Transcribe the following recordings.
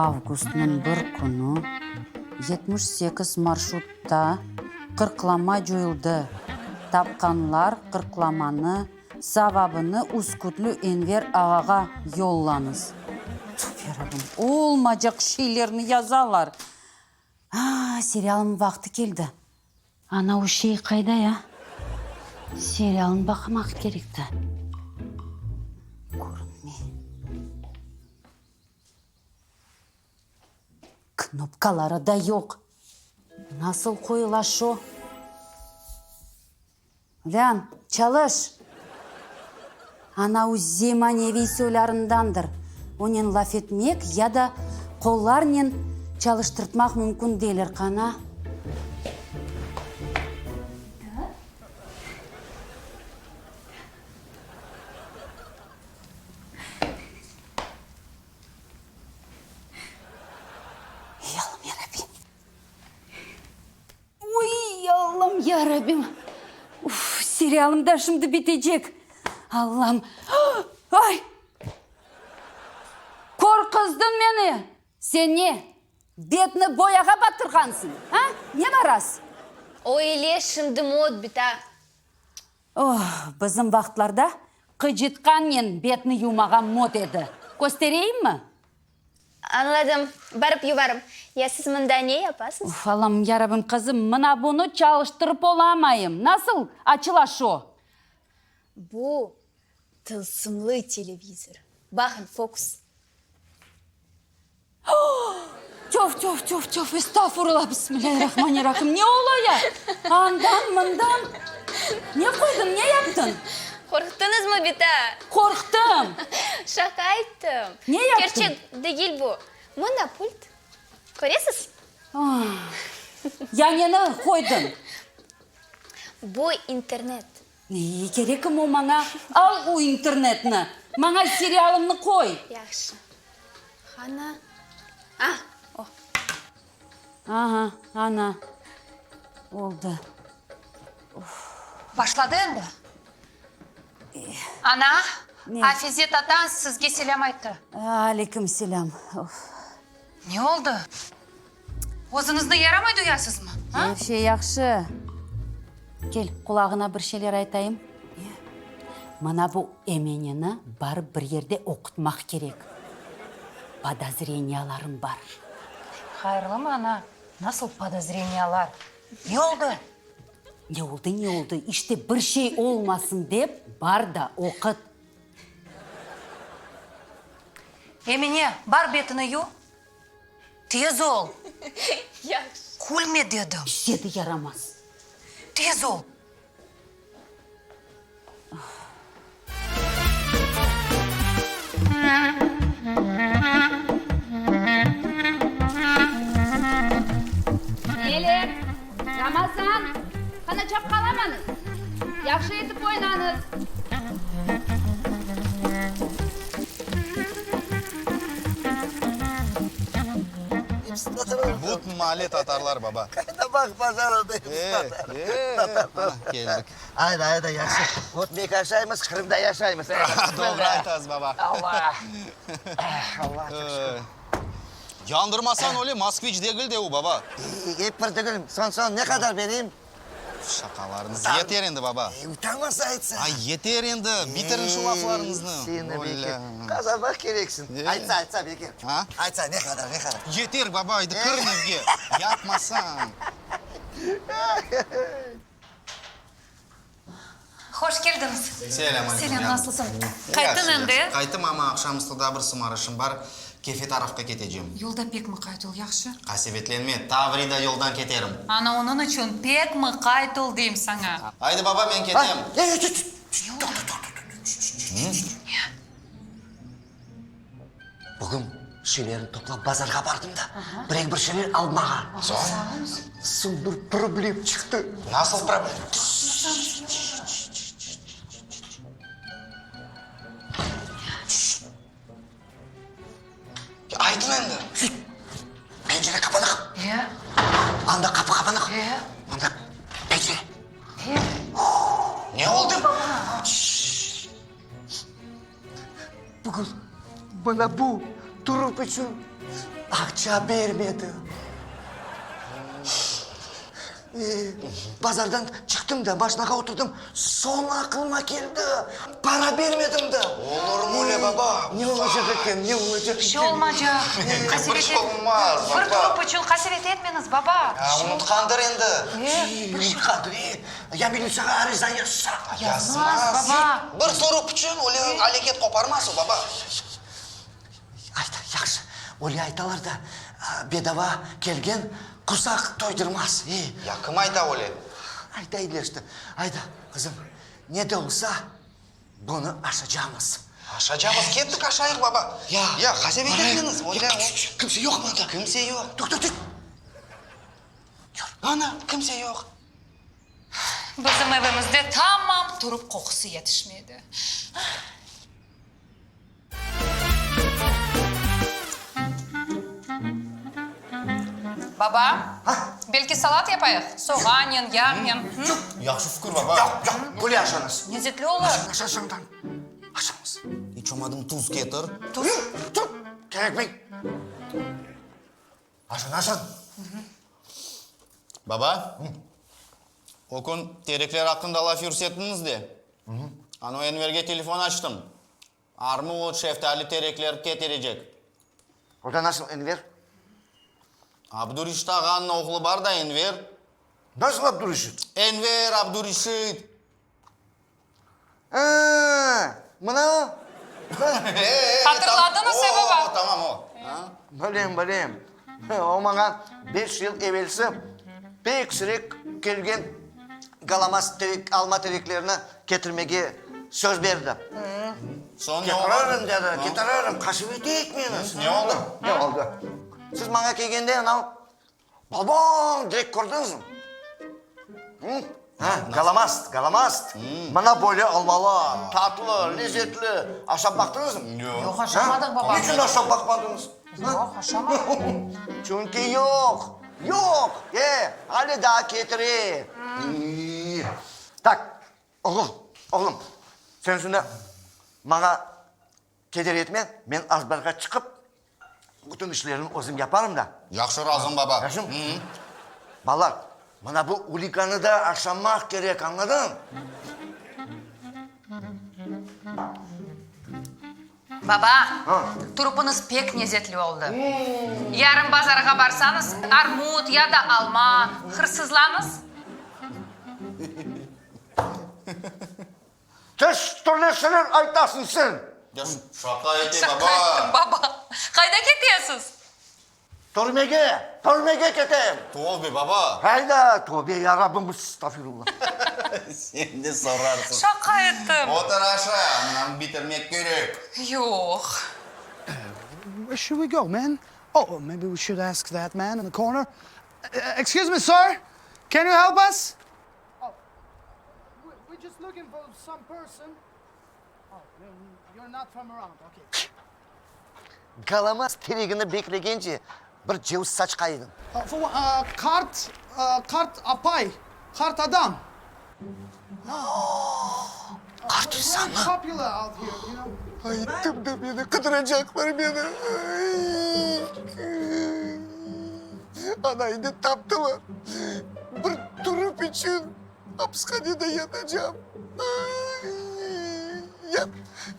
Avgustnıñ bir künü 78 marşrutta qırqlama coyuldı. Tapqanlar qırqlamanı, savabını Üskütlü Enver ağağa yollañız. Tüf, yarabbim, olmaycaq şeylerni yazalar. A, serialnıñ vaqtı keldi. Ana, o şey qayda ya? Serialnı baqmaq kerekti. Körünmey. Knopkaları da yoq. Nasıl qoyula şu? Ulân, çalış! Ana o zemaneviy soylarındandır. Onen laf etmek ya da qollarnen çalıştırtmaq mümkün deyler, qana. Ey, Allam, yarabbim! Uy, Allam, yarabbim! Uf, serialım da şimdi bitecek. Allam! Ay! Qorquzdıñ meni! Sen ne, betni boyağa batırğansıñ, a? Ne maraz? Öyle şimdi mod, bita. Oh, bizim vaqıtlarda qıcıtqannen betni yuvmağa mod edi. Köstereyimmi? Añladım. Barıp yuvarım. Ya siz mında ne yapasız? Uf, Allam, yarabbim, qızım, mına bunı çalıştırıp olamayım. Nasıl açıla şu? Bu tılsımlı televizor. Baqıñ, fokus. Tüf, tüf, tüf, tüf, estağfurullah, bismillahirrahmanirrahim, ne ola ya? Andan, mından, ne qoydıñ, ne yaptıñ? Qorqtıñızmı, bita? Qorqtım. Şaqa ettim. Ne yaptıñ? Kerçek degil bu. Mına pult. Köresiz? Ya neni qoydıñ? Bu internet. Ne kerekim o maña? Al o internetni, maña serialımnı qoy. Yahşı. Qana? Ah, o. Aha, ana. Oldı. Uf. Başladı endi. Ana, Afize tatan sizge selâm ayttı. Aleyküm selâm. Uf. Ne oldı? Özüñizni yaramay duyasızmı, a? Er şey yahşı. Kel, qulağına bir şeyler aytayım. Mına bu Emeneni barıp bir yerde oqutmaq kerek. Podozreniyalarım bar. Hayırlımı, ana? Nasıl podozreniyalar? Ne oldı? Ne oldı, ne oldı? İşte bir şey olmasın dep, bar da oqut. Emine, bar betini yu. Tez ol! Yahşı. Külme dedim. İşte de yaramaz. Tez ol! Melek, Ramazan, qana çapqalamañız. Yahşı etip oynañız. But male tatarlar, baba. Qayda baq, bazarda hepsi tatar. E, e, ana, keldik. Ayda, ayda, yahşı. Ötmek aşaymız, Qırımda yaşaymız. Doğru aytasız, baba. Allah! Allağa çoq şükür. Yandırmasañ öyle, Moskviç degil de u, baba. Ep bir degil. Soñ, soñ, ne qadar bereyim? Şaqalarıñız yeter endi, baba. E, utanmasa aytsa. Ay, yeter endi, bitiriñ şu laflarıñıznı. Seni, Bekir, qazanmaq kereksiñ. Aytsa, aytsa, Bekir. A? Aytsa, ne qadar, ne qadar? Yeter, baba, aydı, kiriñ evge. Yapmasañ. Hoş keldiñiz. Selâm aleyküm. Selâm, nasılsıñ? Qayttıñ endi? Qayttım, amma aqşam üstü daa bir sımarışım bar, Kefe tarafqa ketecem. Yolda pek mıqayt ol, yahşı? Qasevetlenme, Tavrida yoldan keterim. Ana, onıñ içün pek mıqayt ol deyim saña. Aydı, baba, men ketem. Bugün şeylerni toplap bazarğa bardım da, bir-eki bir şeyler almağa. Soñ? Soñ bir problem çıqtı. Nasıl problem? Aytın endi. Pencere qapanıq. E? Anda qapı qapanıq. E? Anda pencere. E? Ne oldı? Bugün bana bu turup içün. Aqça bermedi. Bazardan çıqtım da, maşinağa oturdım, soñ aqlıma keldi, para bermedim da. Olur mı öyle, baba? Ne olacaq eken, ne olacaq eken? Bir şey olmacaq. Bir şey olmaz, baba. Bir turup içün qasevet etmeñiz, baba. Ya, unutqandır endi. Unutqandır, e. Ya militsiyağa ariza yazsa? Yazmaz, baba. Bir turup içün öyle aleket qoparmaz o, baba. Ayta, yahşı. Öyle aytalar da, bedava kelgen qusaq toydurmaz, e. Ya kim ayta öyle? Ayta ediler işte. Ayda, qızım, ne de olsa, bunı aşacamız. Aşacamız, kettik aşayıq, baba. Ya. Ya, qasevet etmeñiz. Öyle o. Kimse yoqmı anda? Kimse yoq. Toqta, toqta. Ana, kimse yoq. Bizim evimizde tamam turup qoqusı yetişmedi. Baba, belki salat yapayıq? Soğanen, yağnen. Yahşı fikir, baba. Yoq, yoq, böyle aşañız. Lezetli olur. Aşañ, aşañ, aşañız. İç olmadım tuz ketir. Tuz? Tuz kerekmey. Aşañ, aşañ. Baba, o kün terekler aqqında laf yürsettiñiz de, anavı Enverge telefon açtım. Armut, şeftali terekler ketirecek. O da nasıl Enver? Abdureşit ağanıñ oğlu bar da Enver. Nasıl Abdureşit? Enver, Abdureşit. A, mına o. Hatırladıñız, e, baba? O, tamam o. Bilem, bilem. O maña beş yıl evelsi pek sirek kelgen galamaz terek, alma tereklerini ketirmege söz berdi. Soñ ne oldı? Ketiririm, dedi, ketiririm, qasevet etmeñiz. Ne oldı? Ne oldı? Siz maña kelgende anav Babam, direkt kördiñizmi? Hı? Ha, galamast, galamast. Mına böyle almalar, tatlı, lezetli. Aşap baqtıñızmı? Yoq. Yoq, aşamadıq, baba. Niçün aşap baqmadıñız? Yoq, aşamadıq. Çünki yoq, yoq. E, ale daa ketire. Tak, oğlum, oğlum, sen şimdi maña Keder etme, men azbarğa çıqıp, bütün işlerni özüm yaparım da. Yahşı, razım, baba. Yahşımı? Balalar, mına bu ulikanı da aşamaq kerek, añladıñ? Baba, turupıñız pek lezetli oldı. Yarın bazarğa barsañız, armut ya da alma hırsızlañız. Tış türlü şeyler aytasıñ sen. Ya şaqa ete, baba. Şaqa ettim, baba. Qayda ketesiz? Türmege, türmege ketem. Tövbe, baba. Hayda, tövbe, ya Rabbim, estağfirullah. Sen de sorarsıñ. Şaqa ettim. Otur aşa, mınanı bitirmek kerek. Yoq. Where should we go, man? Oh, maybe we should ask that man in the corner. Excuse me, sir. Can you help us? We're just looking for some person. Oh, you're not from around, okay. Galamaz teregini beklegence, bir ceviz saçqaydım. For qart, qart apay, qart adam. Qart insanmı? Popular out here, you know. Ayttım da meni, qıdıracaqlar meni. Ana, endi taptılar. Bir turup içün apishanede yatacam. Ya,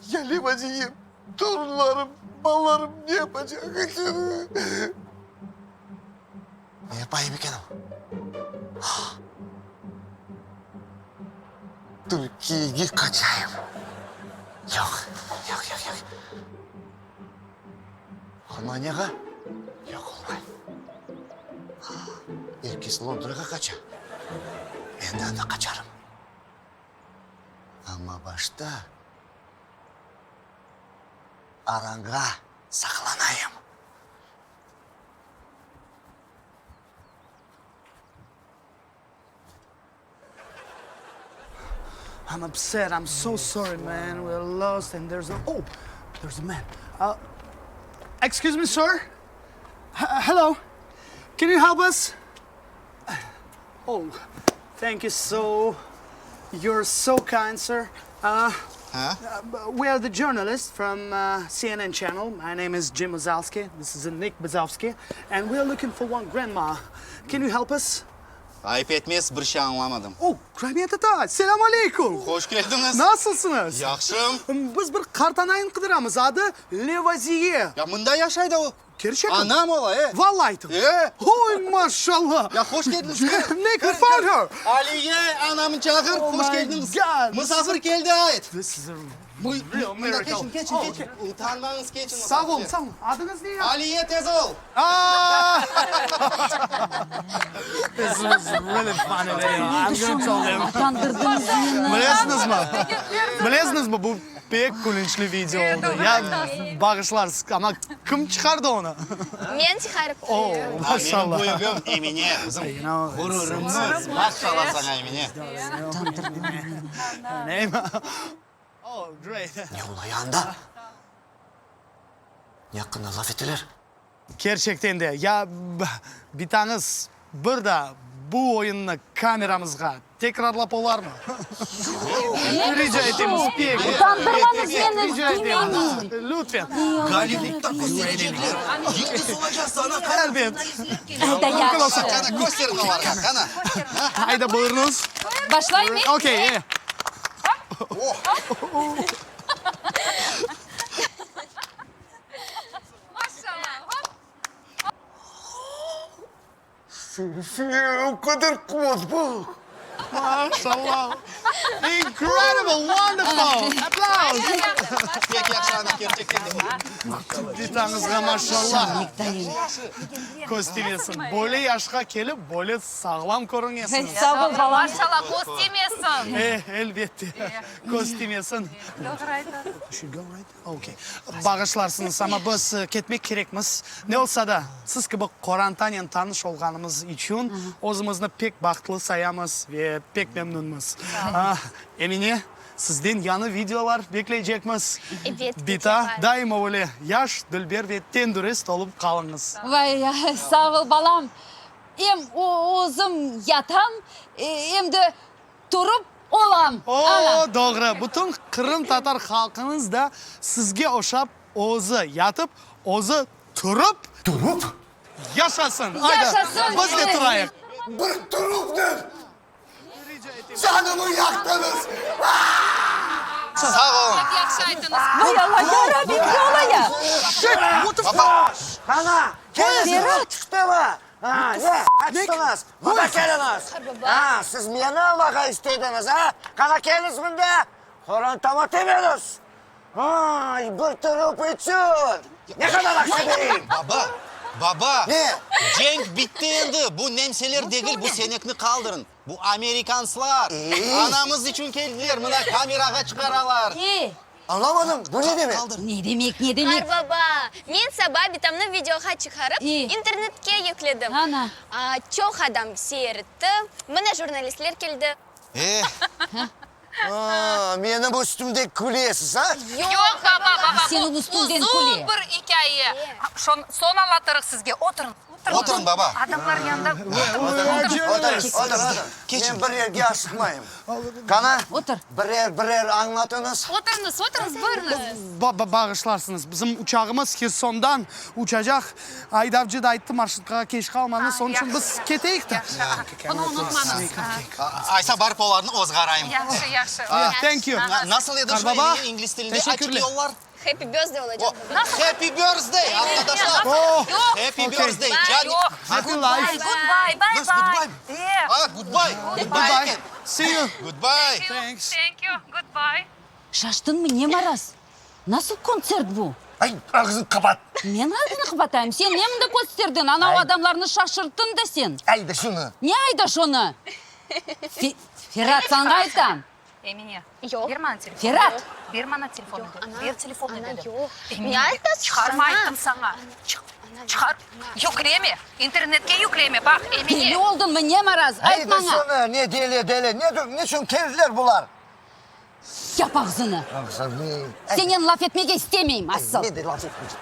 ya Levaziyem, torunlarım, balalarım ne yapacaq eken? Ne yapayım eken? Türkiyege qaçayım. Yoq, yoq, yoq, yoq. Almaniyağa? Yoq, olmay. Er kes Londrağa qaça. Men de anda qaçarım. Amma başta aranğa saqlanayım. I'm upset, I'm so sorry, man. We're lost and there's a... Oh, there's a man. Uh, excuse me, sir. H hello. Can you help us? Oh, thank you so... You're so kind, sir. Uh... Ha? We are the journalists from CNN channel. My name is Jim Ozalski. This is Nick Bazovski. And we are looking for one grandma. Can you help us? Ayıp etmez, bir şey añlamadım. Oh, Kramiya tata, selâm aleyküm! Hoş keldiñiz! Nasılsıñız? Yahşım. Biz bir qartanaynı qıdıramız, adı Levaziye. Ya mında yaşay da o. Kerçekmi? Anam ola, e. Valla aytıñ. E. Oy, maşallah! Ya hoş keldiñiz. Nick, we found her! Aliye, anamı çağır, Oh hoş my keldiñiz. God! Musafir keldi, ayt. This is a real Mında miracle. keçin, keçin, Oh, keçin. Utanmañız, keçin. Sağ olun, sağ olun. Adıñız ne ya? Aliye, tez ol. This was really funny video. I'm gonna tell them. Utandırdıñız meni. Bilesiñizmi? Bilesiñizmi, bu pek külünçli video oldı. Ya, bağışlarsız, amma kim çıqardı onı? Men çıqarıp. O, maşallah. Menim büyügüm Emine, bizim ğururımız. Maşallah saña, Emine. Neymi? Oh, great. Ne olay anda? Ne aqqında laf eteler? Kerçekten de, ya bitañız bir daa bu oyunnı kameramızğa tekrarlap olarmı? Rica etemiz, pek. Utandırmañız meni, Rica etemiz, demeyin. lütfen. Gollivudda kösterecekler. Yıldız olacaqsız, ana, qana. Elbet. Ayda yahşı. Qana, kösteriñ olarğa, qana. Ayda buyurıñız. Başlaymı? Okey, e. O qadar quvat bu. Maşallah. Incredible, wonderful. Applause. Pek yahşı, ana, kerçekten de. Bitañızğa maşallah. Dayım. Köz timesin. Böyle yaşqa kelip, böyle sağlam körünesiñiz. Sağ ol, balam. Maşallah, köz timesin. E, elbette. Köz timesin. Doğru aytasıñ. Should go right? Okay. Bağışlarsıñız, amma biz ketmek kerekmiz. Ne olsa da, siz kibi qorantanen tanış olğanımız içün özümizni pek bahtlı sayamız ve pek memnünmiz. Emine, sizden yañı videolar bekleycekmiz. Ebet, Bita, bekleycek. daima öyle yaş, dülber ve tendürist olıp qalıñız. Vay, sağ ol, balam. Em özüm yatam, em de Turıp olam, ana. O, doğru. Bütün qırımtatar halqıñız da sizge oşap özü yatıp, özü turıp. Turıp? Yaşasın! Ayda, Yaşasın! biz de turayıq. Bir turıptır! Canımı yaqtıñız! Sağ olun. Pek yahşı aytıñız. Vay Alla, ya Rabbim, ne ola ya? Shit, what the fuck? Ana, keliñiz, Berat. çıqtımı? Ha, ne, açtıñız, mında keliñiz. Ha, siz meni almağa istediñiz, ha? Qana keliñiz mında, qorantama temeñiz. Ay, bir turup içün ne qadar aqça bereyim? Baba, baba, Ne? cenk bitti endi. Bu nemseler degil, bu senekni qaldırıñ. Bu amerikanslar. Anamız içün keldiler, mına kamerağa çıqaralar. E, Añlamadım, bu ne demek? ne demek, ne demek? Qarbaba, men saba bitamnı videoğa çıqarıp, İ. internetke yükledim. Ana. Çoq adam seyir etti, mına jurnalistler keldi. Eh. A, menim üstümde külesiz, a? Yoq, baba, baba, Seniñ bu üstünden uzun küle. bir ikâye. Soñ añlatırıq sizge. Oturıñ, oturıñ. Oturıñ, baba. Adamlar yanında Otur, otur, otur. Men bir yerge aşıqmayım. Qana, Otur. birer, birer añlatıñız. Oturıñız, oturıñız, buyurıñız. Bağışlarsıñız, bizim uçağımız Hersondan uçacaq. Aydavcı da ayttı, marşrutkağa keç qalmañız, onıñ içün biz keteyik de. Yahşı, bunı unutmañız. Aysa barıp olarnı ozğarayım. Yahşı, yahşı. Thank you. Nasıl edi şu Qarbaba, ingliz tilinde açıq teşekkürler. yollar? Happy birthday olacaq baba. Happy birthday, arqadaşlar. Oh, Happy okay. birthday. Can... Yoq. Happy life. Goodbye, bye Nasıl bye. goodbye? E. Ah, goodbye. Goodbye Goodbye. eken. See you. Goodbye. Thanks. Thank you. Goodbye. Şaştıñmı, ne maraz? Nasıl kontsert bu? Ay, ağzını qapat. Men ağzını qapatayım? Sen ne mında kösterdiñ? Anau adamlarnı şaşırttıñ da sen. Ayda şunı. Ne ayda şunı? Ferat, saña aytam. Emine, Yoq. ber maña telefonı. Ferat! Ber maña telefonı dedim. Ber telefonı Ana, dedim. yoq. Emine, Ne aytasız, çıqarma ana? ayttım saña. Çıq, çıqar. Yükleme, internetke yükleme, baq, Emine. Deli oldıñmı, ne maraz? Ayt Ayda maña. şunı, ne deli, deli, ne, niçün keldiler bular? Yap ağzını. Ağzını. Senen laf etmege istemeyim asıl. Men de laf etmeycem.